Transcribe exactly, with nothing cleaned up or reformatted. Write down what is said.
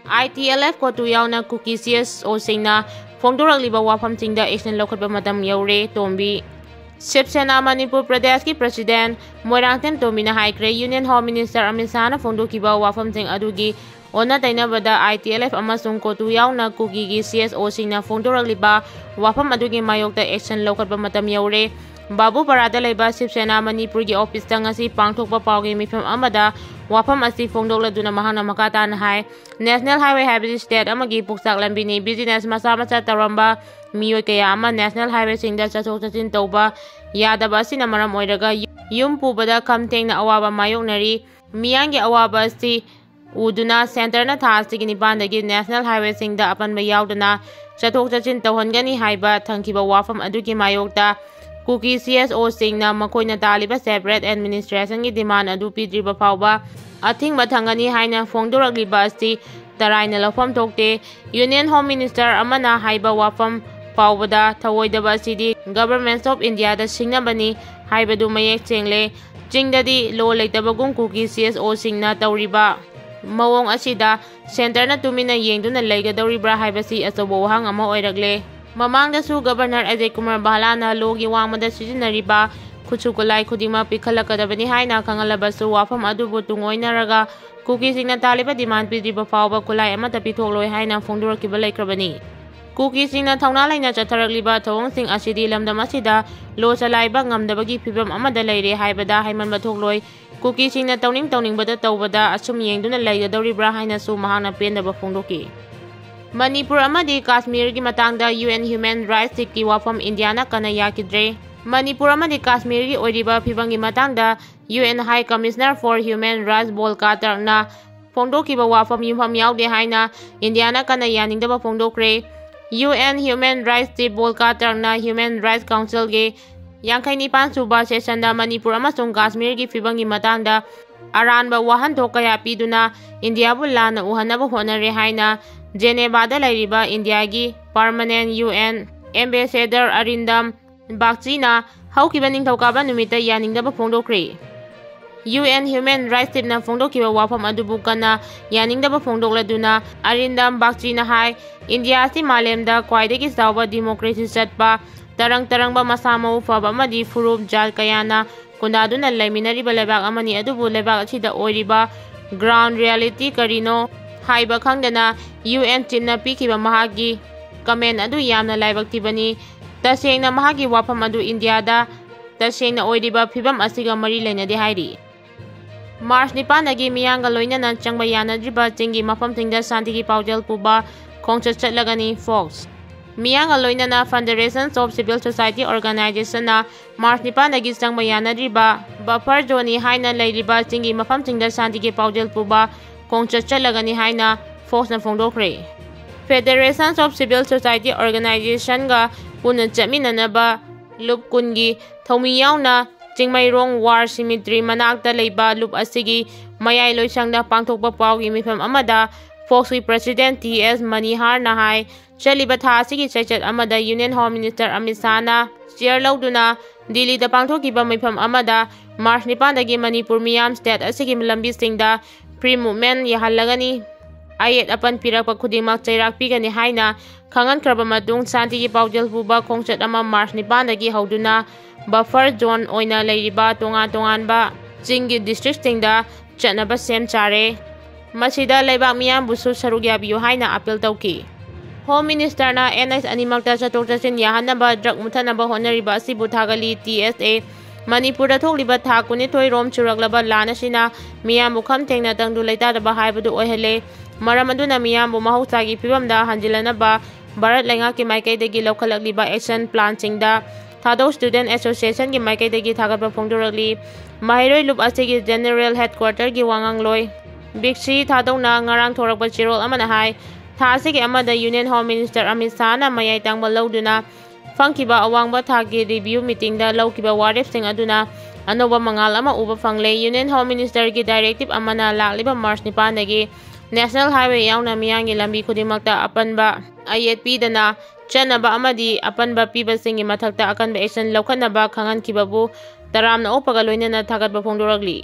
I T L F ꯀꯣꯇꯨ ꯌꯥꯎꯅ ꯀꯨꯀꯤ C S O ꯁꯤꯡꯅ ꯐꯣꯡꯗꯣꯔꯛꯂꯤꯕ ꯋꯥꯐꯝꯁꯤꯡꯗ action ꯂꯧꯈꯠꯄ ꯃꯇꯝ ꯌꯧꯔꯦ, ꯇꯣꯝꯕꯤ꯫ ꯁꯤꯕ ꯁꯦꯅꯥ ꯃꯅꯤꯄꯨꯔ ꯄ꯭ꯔꯗꯦꯁꯀꯤ president ꯃꯣꯏꯔꯥꯡꯊꯦꯝ ꯇꯣꯝꯕꯤꯅ ꯍꯥꯏꯈ꯭ꯔꯦ, Union Home Minister ꯑꯃꯤꯠ ꯁꯥꯍꯅ ꯐꯣꯡꯗꯣꯛꯈꯤꯕ ꯋꯥꯐꯝꯁꯤꯡ ꯑꯗꯨꯒꯤ ꯑꯣꯟꯅ ꯇꯩꯅꯕꯗ I T L F ꯑꯃꯁꯨꯡ ꯀꯣꯇꯨ ꯌꯥꯎꯅ ꯀꯨꯀꯤꯒꯤ C S O ꯁꯤꯡꯅ ꯐꯣꯡꯗꯣꯔꯛꯂꯤꯕ ꯋꯥꯐꯝ ꯑꯗꯨꯒꯤ ꯃꯥꯌꯣꯛꯇ action ꯂꯧꯈꯠꯄ ꯃꯇꯝ ꯌꯧꯔꯦ꯫ ꯕꯥꯕꯨꯄꯥꯔꯥꯗ ꯂꯩꯕ ꯁꯤꯕ ꯁꯦꯅꯥ ꯃꯅꯤꯄꯨꯔꯒꯤ office ꯇ ꯉꯁꯤ ꯄꯥꯡꯊꯣꯛꯄ ꯄꯥꯎꯒꯤ ꯃꯤꯐꯝ ꯑꯃꯗ ꯋꯥꯐꯝ ꯑꯁꯤ ꯐꯣꯡꯗꯣꯛꯂꯗꯨꯅ ꯃꯍꯥꯛꯅ ꯃꯈꯥ ꯇꯥꯅ ꯍꯥꯏ, National Highway ꯍꯥꯏꯕꯁꯤ state ꯑꯃꯒꯤ ꯄꯨꯛꯆꯥꯛ ꯂꯝꯕꯤꯅꯤ꯫ Business ꯃꯆꯥ ꯃꯆꯥ ꯇꯧꯔꯝꯕ ꯃꯤꯑꯣꯏ ꯀꯌꯥ ꯑꯃ National Highway ꯁꯤꯡꯗ ꯆꯠꯊꯣꯛ ꯆꯠꯁꯤꯟ ꯇꯧꯕ ꯌꯥꯗꯕ ꯑꯁꯤꯅ ꯃꯔꯝ ꯑꯣꯏꯔꯒ ꯌꯨꯝ ꯄꯨꯕꯗ ꯈꯝ ꯊꯦꯡꯅ ꯑꯋꯥꯕ ꯃꯥꯌꯣꯛꯅꯔꯤ꯫ ꯃꯤꯌꯥꯝꯒꯤ ꯑꯋꯥꯕ ꯑꯁꯤ ꯎꯗꯨꯅ centre ꯅ ꯊꯥ ꯑꯁꯤꯒꯤ ꯅꯤꯄꯥꯟꯗꯒꯤ National Highway ꯁꯤꯡꯗ ꯑꯄꯟꯕ ꯌꯥꯎꯗꯅ ꯆꯠꯊꯣꯛ ꯆꯠꯁꯤꯟ ꯇꯧꯍꯟꯒꯅꯤ ꯍꯥꯏꯕ ꯊꯝꯈꯤꯕ ꯋꯥꯐꯝ ꯑꯗꯨꯒꯤ ꯃꯥꯌꯣꯛꯇ ꯀꯨꯀꯤ C S O ꯁꯤꯡꯅ ꯃꯈꯣꯏꯅ ꯇꯥꯜꯂꯤꯕ separate administration ꯒꯤ demand ꯑꯗꯨ ꯄꯤꯗ꯭ꯔꯤꯕ ꯐꯥꯎꯕ ꯑꯊꯤꯡꯕ ꯊꯝꯒꯅꯤ ꯍꯥꯏꯅ ꯐꯣꯡꯗꯣꯔꯛꯂꯤꯕ ꯑꯁꯤ ꯇꯔꯥꯏꯅ ꯂꯧꯐꯝ ꯊꯣꯛꯇꯦ꯫ Union Home Minister ꯑꯃꯅ ꯍꯥꯏꯕ ꯋꯥꯐꯝ ꯐꯥꯎꯕꯗ ꯊꯧꯑꯣꯏꯗꯕ ꯑꯁꯤꯗꯤ Government of India ꯗ ꯁꯤꯡꯅꯕꯅꯤ ꯍꯥꯏꯕꯗꯨ ꯃꯌꯦꯛ ꯁꯦꯡꯂꯦ꯫ ꯆꯤꯡꯗꯗꯤ law ꯂꯩꯇꯕꯒꯨꯝ ꯀꯨꯀꯤ C S O ꯁꯤꯡꯅ ꯇꯧꯔꯤꯕ ꯃꯑꯣꯡ ꯑꯁꯤꯗ centre ꯅ ꯇꯨꯃꯤꯟꯅ ꯌꯦꯡꯗꯨꯅ ꯂꯩꯒꯗꯧꯔꯤꯕ꯭ꯔꯥ ꯍꯥꯏꯕꯁꯤ ꯑꯆꯧꯕ ꯋꯥꯍꯪ ꯑꯃ ꯑꯣꯏꯔꯛꯂꯦ꯫ ꯃꯃꯥꯡꯗꯁꯨ Governor ꯑꯖꯌ ꯀꯨꯃꯥꯔ ꯚꯜꯂꯥꯅ law ꯒꯤ ꯋꯥꯡꯃꯗ ꯁꯤꯖꯤꯟꯅꯔꯤꯕ ꯈꯨꯠꯁꯨ ꯈꯨꯠꯂꯥꯏ ꯈꯨꯗꯤꯡꯃꯛ ꯄꯤꯈꯠꯂꯛꯀꯗꯕꯅꯤ ꯍꯥꯏꯅ ꯈꯪꯍꯜꯂꯕꯁꯨ, ꯋꯥꯐꯝ ꯑꯗꯨꯕꯨ ꯇꯨꯡꯑꯣꯏꯅꯔꯒ ꯀꯨꯀꯤꯁꯤꯡꯅ ꯇꯥꯜꯂꯤꯕ demand ꯄꯤꯗ꯭ꯔꯤꯕ ꯐꯥꯎꯕ ꯈꯨꯠꯂꯥꯏ ꯑꯃꯠꯇ ꯄꯤꯊꯣꯛꯂꯣꯏ ꯍꯥꯏꯅ ꯐꯣꯡꯗꯣꯔꯛꯈꯤꯕ ꯂꯩꯈ꯭ꯔꯕꯅꯤ꯫ ꯀꯨꯀꯤꯁꯤꯡꯅ ꯊꯧꯅꯥ ꯂꯩꯅ ꯆꯠꯊꯔꯛꯂꯤꯕ ꯊꯧꯑꯣꯡꯁꯤꯡ ꯑꯁꯤꯗꯤ ꯂꯝꯗꯝ ꯑꯁꯤꯗ law ꯆꯂꯥꯏꯕ ꯉꯝꯗꯕꯒꯤ ꯐꯤꯕꯝ ꯑꯃꯗ ꯂꯩꯔꯦ ꯍꯥꯏꯕꯗ ꯍꯥꯏꯃꯟꯕ ꯊꯣꯛꯂꯣꯏ꯫ ꯀꯨꯀꯤꯁꯤꯡꯅ ꯇꯧꯅꯤꯡ ꯇꯧꯅꯤꯡꯕꯗ ꯇꯧꯕꯗ ꯑꯁꯨꯝ ꯌꯦꯡꯗꯨꯅ ꯂꯩꯒꯗꯧꯔꯤꯕ꯭ꯔꯥ ꯍꯥꯏꯅꯁꯨ ꯃꯍꯥꯛꯅ ꯄꯦꯟꯗꯕ ꯐꯣꯡꯗꯣꯛꯈꯤ꯫ ꯃꯅꯤꯄꯨꯔ ꯑꯃꯗꯤ ꯀꯥꯁꯃꯤꯔꯒꯤ ꯃꯇꯥꯡꯗ U N Human Rights Chief ꯀꯤ ꯋꯥꯐꯝ ꯏꯟꯗꯤꯌꯥꯅ ꯀꯟꯅ ꯌꯥꯈꯤꯗ꯭ꯔꯦ꯫ ꯃꯅꯤꯄꯨꯔ ꯑꯃꯗꯤ ꯀꯥꯁꯃꯤꯔꯒꯤ ꯑꯣꯏꯔꯤꯕ ꯐꯤꯕꯝꯒꯤ ꯃꯇꯥꯡꯗ U N High Commissioner for Human Rights ꯚꯣꯜꯀꯥ ꯇꯔꯛꯅ ꯐꯣꯡꯗꯣꯛꯈꯤꯕ ꯋꯥꯐꯝ ꯌꯨꯝꯐꯝ ꯌꯥꯎꯗꯦ ꯍꯥꯏꯅ ꯏꯟꯗꯤꯌꯥꯅ ꯀꯟꯅ ꯌꯥꯅꯤꯡꯗꯕ ꯐꯣꯡꯗꯣꯛꯈ꯭ꯔꯦ꯫ U N Human Rights Chief ꯚꯣꯜꯀꯥ ꯇꯔꯛꯅ Human Rights Council ꯒꯤ ꯌꯥꯡꯈꯩ ꯅꯤꯄꯥꯟ ꯁꯨꯕ session ꯗ ꯃꯅꯤꯄꯨꯔ ꯑꯃꯁꯨꯡ ꯀꯥꯁꯃꯤꯔꯒꯤ ꯐꯤꯕꯝꯒꯤ ꯃꯇꯥꯡꯗ ꯑꯔꯥꯟꯕ ꯋꯥꯍꯟꯊꯣꯛ ꯀꯌꯥ ꯄꯤꯗꯨꯅ ꯏꯟꯗꯤꯌꯥꯕꯨ ꯂꯥꯟꯅ ꯎꯍꯟꯅꯕ ꯍꯣꯠꯅꯔꯦ ꯍꯥꯏꯅ ꯖꯦꯅꯦꯚꯥꯗ ꯂꯩꯔꯤꯕ ꯏꯟꯗꯤꯌꯥꯒꯤ permanent U N ambassador ꯑꯔꯤꯟꯗꯝ ꯕꯥꯒꯆꯤꯅ ꯍꯧꯈꯤꯕ ꯅꯤꯡꯊꯧꯀꯥꯕ ꯅꯨꯃꯤꯠꯇ ꯌꯥꯅꯤꯡꯗꯕ ꯐꯣꯡꯗꯣꯛꯈ꯭ꯔꯦ꯫ UN Human Rights Teamꯅ ꯐꯣꯡꯗꯣꯛꯈꯤꯕ ꯋꯥꯐꯝ ꯑꯗꯨꯕꯨ ꯀꯟꯅ ꯌꯥꯅꯤꯡꯗꯕ ꯐꯣꯡꯗꯣꯛꯂꯗꯨꯅ ꯑꯔꯤꯟꯗꯝ ꯕꯥꯒꯆꯤꯅ ꯍꯥꯏ, ꯏꯟꯗꯤꯌꯥ ꯑꯁꯤ ꯃꯥꯂꯦꯝꯗ ꯈ꯭ꯋꯥꯏꯗꯒꯤ ꯆꯥꯎꯕ ꯗꯤꯃꯣꯀ꯭ꯔꯦꯁꯤ ꯆꯠꯄ, ꯇꯔꯪ ꯇꯔꯪꯕ, ꯃꯁꯥ ꯃꯎ ꯐꯕ ꯑꯃꯗꯤ ꯐꯨꯔꯨꯞ ꯖꯥꯠ ꯀꯌꯥꯅ ꯈꯨꯟꯗꯥꯗꯨꯅ ꯂꯩꯃꯤꯟꯅꯔꯤꯕ ꯂꯩꯕꯥꯛ ꯑꯃꯅꯤ꯫ ꯑꯗꯨꯕꯨ ꯂꯩꯕꯥꯛ ꯑꯁꯤꯗ ꯑꯣꯏꯔꯤꯕ ground reality ꯀꯔꯤꯅꯣ ꯍꯥꯏꯕ ꯈꯪꯗꯅ UN Teamꯅ ꯄꯤꯈꯤꯕ ꯃꯍꯥꯛꯀꯤ comment ꯑꯗꯨ ꯌꯥꯝꯅ ꯂꯥꯏꯕꯛ ꯊꯤꯕꯅꯤ꯫ ꯇꯁꯦꯡꯅ ꯃꯍꯥꯛꯀꯤ ꯋꯥꯐꯝ ꯑꯗꯨ ꯏꯟꯗꯤꯌꯥꯗ ꯇꯁꯦꯡꯅ ꯑꯣꯏꯔꯤꯕ ꯐꯤꯕꯝ ꯑꯁꯤꯒ ꯃꯔꯤ ꯂꯩꯅꯗꯦ ꯍꯥꯏꯔꯤ꯫ ꯃꯥꯔꯆ ꯅꯤꯄꯥꯟꯗꯒꯤ ꯃꯤꯌꯥꯝꯒ ꯂꯣꯏꯅꯅ ꯆꯪꯕ ꯌꯥꯅꯗ꯭ꯔꯤꯕ ꯆꯤꯡꯒꯤ ꯃꯐꯝꯁꯤꯡꯗ ꯁꯥꯟꯇꯤꯒꯤ ꯄꯥꯎꯖꯦꯜ ꯄꯨꯕ ꯈꯣꯡꯆꯠ ꯆꯠꯂꯒꯅꯤ꯫ ꯐꯣꯛꯁ꯫ ꯃꯤꯌꯥꯝꯒ ꯂꯣꯏꯅꯅ Federations of Civil Society Organizationꯅ ꯃꯥꯔꯆ ꯅꯤꯄꯥꯟꯗꯒꯤ ꯆꯪꯕ ꯌꯥꯅꯗ꯭ꯔꯤꯕ buffer zoneꯅꯤ ꯍꯥꯏꯅ ꯂꯩꯔꯤꯕ ꯆꯤꯡꯒꯤ ꯃꯐꯝꯁꯤꯡꯗ ꯁꯥꯟꯇꯤꯒꯤ ꯄꯥꯎꯖꯦꯜ ꯄꯨꯕ ꯈꯣꯡꯆꯠ ꯆꯠꯂꯒꯅꯤ ꯍꯥꯏꯅ ꯐꯣꯛꯁꯅ ꯐꯣꯡꯗꯣꯛꯈ꯭ꯔꯦ꯫ Federations of Civil Society Organizationꯒ ꯄꯨꯟꯅ ꯆꯠꯃꯤꯟꯅꯅꯕ ꯂꯨꯞ ꯀꯨꯟꯒꯤ ꯊꯧꯃꯤ ꯌꯥꯎꯅ ꯆꯤꯡꯃꯩꯔꯣꯡ War Cemetery ꯃꯅꯥꯛꯇ ꯂꯩꯕ ꯂꯨꯞ ꯑꯁꯤꯒꯤ ꯃꯌꯥꯏ ꯂꯣꯏꯁꯪꯗ ꯄꯥꯡꯊꯣꯛꯄ ꯄꯥꯎꯒꯤ ꯃꯤꯐꯝ ꯑꯃꯗ ꯐꯣꯛꯁꯀꯤ President ꯇꯤ ꯑꯦꯁ ꯃꯅꯤꯍꯥꯔꯅ ꯍꯥꯏ, ꯆꯠꯂꯤꯕ ꯊꯥ ꯑꯁꯤꯒꯤ ꯆꯩꯆꯠ ꯑꯃꯗ Union Home Minister Amit ꯁꯥꯍꯅ chair ꯂꯧꯗꯨꯅ ꯗꯤꯜꯂꯤꯗ ꯄꯥꯡꯊꯣꯛꯈꯤꯕ ꯃꯤꯐꯝ ꯑꯃꯗ ꯃꯥꯔꯆ ꯅꯤꯄꯥꯟꯗꯒꯤ ꯃꯅꯤꯄꯨꯔ ꯃꯤꯌꯥꯝ state ꯑꯁꯤꯒꯤ ꯂꯝꯕꯤꯁꯤꯡꯗ free movement ꯌꯥꯍꯜꯂꯒꯅꯤ, ꯑꯌꯦꯠ ꯑꯄꯟ ꯄꯤꯔꯛꯄ ꯈꯨꯗꯤꯡꯃꯛ ꯆꯩꯔꯥꯛ ꯄꯤꯒꯅꯤ ꯍꯥꯏꯅ ꯈꯪꯍꯟꯈ꯭ꯔꯕ ꯃꯇꯨꯡ, ꯁꯥꯟꯇꯤꯒꯤ ꯄꯥꯎꯖꯦꯜ ꯄꯨꯕ ꯈꯣꯡꯆꯠ ꯑꯃ ꯃꯥꯔꯆ ꯅꯤꯄꯥꯟꯗꯒꯤ ꯍꯧꯗꯨꯅ buffer zone ꯑꯣꯏꯅ ꯂꯩꯔꯤꯕ ꯇꯣꯉꯥꯟ ꯇꯣꯉꯥꯟꯕ ꯆꯤꯡꯒꯤ districtꯁꯤꯡꯗ ꯆꯠꯅꯕ ꯁꯦꯝ ꯁꯥꯔꯦ꯫ ꯃꯁꯤꯗ ꯂꯩꯕꯥꯛ ꯃꯤꯌꯥꯝꯕꯨꯁꯨ ꯁꯔꯨꯛ ꯌꯥꯕꯤꯌꯨ ꯍꯥꯏꯅ appeal ꯇꯧꯈꯤ꯫ Home Ministerꯅ NH ꯑꯅꯤꯃꯛꯇ ꯆꯠꯊꯣꯛ ꯆꯠꯁꯤꯟ ꯌꯥꯍꯟꯅꯕ drug ꯃꯨꯊꯠꯅꯕ ꯍꯣꯠꯅꯔꯤꯕ ꯑꯁꯤꯕꯨ ꯊꯥꯒꯠꯂꯤ꯫ ꯇꯤ ꯑꯦꯁ ꯑꯦ꯫ ꯃꯅꯤꯄꯨꯔꯗ ꯊꯣꯛꯂꯤꯕ ꯊꯥ ꯀꯨꯟꯅꯤꯊꯣꯏ ꯔꯣꯝ ꯆꯨꯔꯛꯂꯕ ꯂꯥꯟ ꯑꯁꯤꯅ ꯃꯤꯌꯥꯝꯕꯨ ꯈꯝ ꯊꯦꯡꯅ ꯇꯪꯗꯨ ꯂꯩꯇꯥꯗꯕ ꯍꯥꯏꯕꯗꯨ ꯑꯣꯏꯍꯜꯂꯦ꯫ ꯃꯔꯝ ꯑꯗꯨꯅ ꯃꯤꯌꯥꯝꯕꯨ ꯃꯍꯧꯁꯥꯒꯤ ꯐꯤꯕꯝꯗ ꯍꯟꯖꯤꯜꯂꯅꯕ ꯚꯥꯔꯠ ꯂꯩꯉꯥꯛꯀꯤ ꯃꯥꯏꯀꯩꯗꯒꯤ ꯂꯧꯈꯠꯂꯛꯂꯤꯕ action planꯁꯤꯡꯗ ꯊꯥꯗꯧ Student Associationꯒꯤ ꯃꯥꯏꯀꯩꯗꯒꯤ ꯊꯥꯒꯠꯄ ꯐꯣꯡꯗꯣꯔꯛꯂꯤ꯫ ꯃꯍꯩꯔꯣꯏ ꯂꯨꯞ ꯑꯁꯤꯒꯤ General Headquarterꯒꯤ ꯋꯥꯉꯥꯡꯂꯣꯏ ꯕꯤꯛꯁꯤ ꯊꯥꯗꯧꯅ ꯉꯔꯥꯡ ꯊꯣꯔꯛꯄ ꯆꯦꯔꯣꯜ ꯑꯃꯅ ꯍꯥꯏ, ꯊꯥ ꯑꯁꯤꯒꯤ ꯑꯃꯗ Union Home Minister ꯑꯃꯤꯠ ꯁꯥꯍꯅ ꯃꯌꯥꯏ ꯇꯥꯡꯕ ꯂꯧꯗꯨꯅ ꯐꯪꯈꯤꯕ ꯑꯋꯥꯡꯕ ꯊꯥꯛꯀꯤ review meetingꯗ ꯂꯧꯈꯤꯕ ꯋꯥꯔꯦꯞꯁꯤꯡ ꯑꯗꯨꯅ ꯑꯅꯧꯕ ꯃꯉꯥꯜ ꯑꯃ ꯎꯕ ꯐꯪꯂꯦ꯫ Union Home Ministerꯒꯤ directive ꯑꯃꯅ ꯂꯥꯛꯂꯤꯕ ꯃꯥꯔꯆ ꯅꯤꯄꯥꯟꯗꯒꯤ National Highway ꯌꯥꯎꯅ ꯃꯤꯌꯥꯝꯒꯤ ꯂꯝꯕꯤ ꯈꯨꯗꯤꯡꯃꯛꯇ ꯑꯄꯟꯕ ꯑꯌꯦꯠ ꯄꯤꯗꯅ ꯆꯠꯅꯕ ꯑꯃꯗꯤ ꯑꯄꯟꯕ ꯄꯤꯕꯁꯤꯡꯒꯤ ꯃꯊꯛꯇ ꯑꯀꯟꯕ action ꯂꯧꯈꯠꯅꯕ ꯈꯪꯍꯟꯈꯤꯕꯕꯨ ꯇꯔꯥꯝꯅ ꯑꯣꯛꯄꯒ ꯂꯣꯏꯅꯅ ꯊꯥꯒꯠꯄ ꯐꯣꯡꯗꯣꯔꯛꯂꯤ꯫